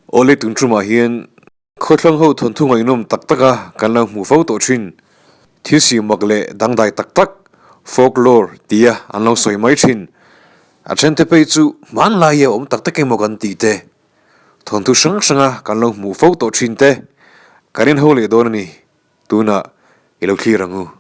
Awle tun tumah hian khawthlang ho thawnthu ngaihnawm tak taka kan lo hmuh fo tawh thin. Thil siam mak leh dangdai tak tak, folklore, tia an lo sawi mai thin. A thente phei chu hmanlai a awm tak tak emaw kan tih te, thawnthu hrang hranga kan lo hmuh fo tawh thin te kan inho leh dawn a ni. Tunah i lo thlir ang u.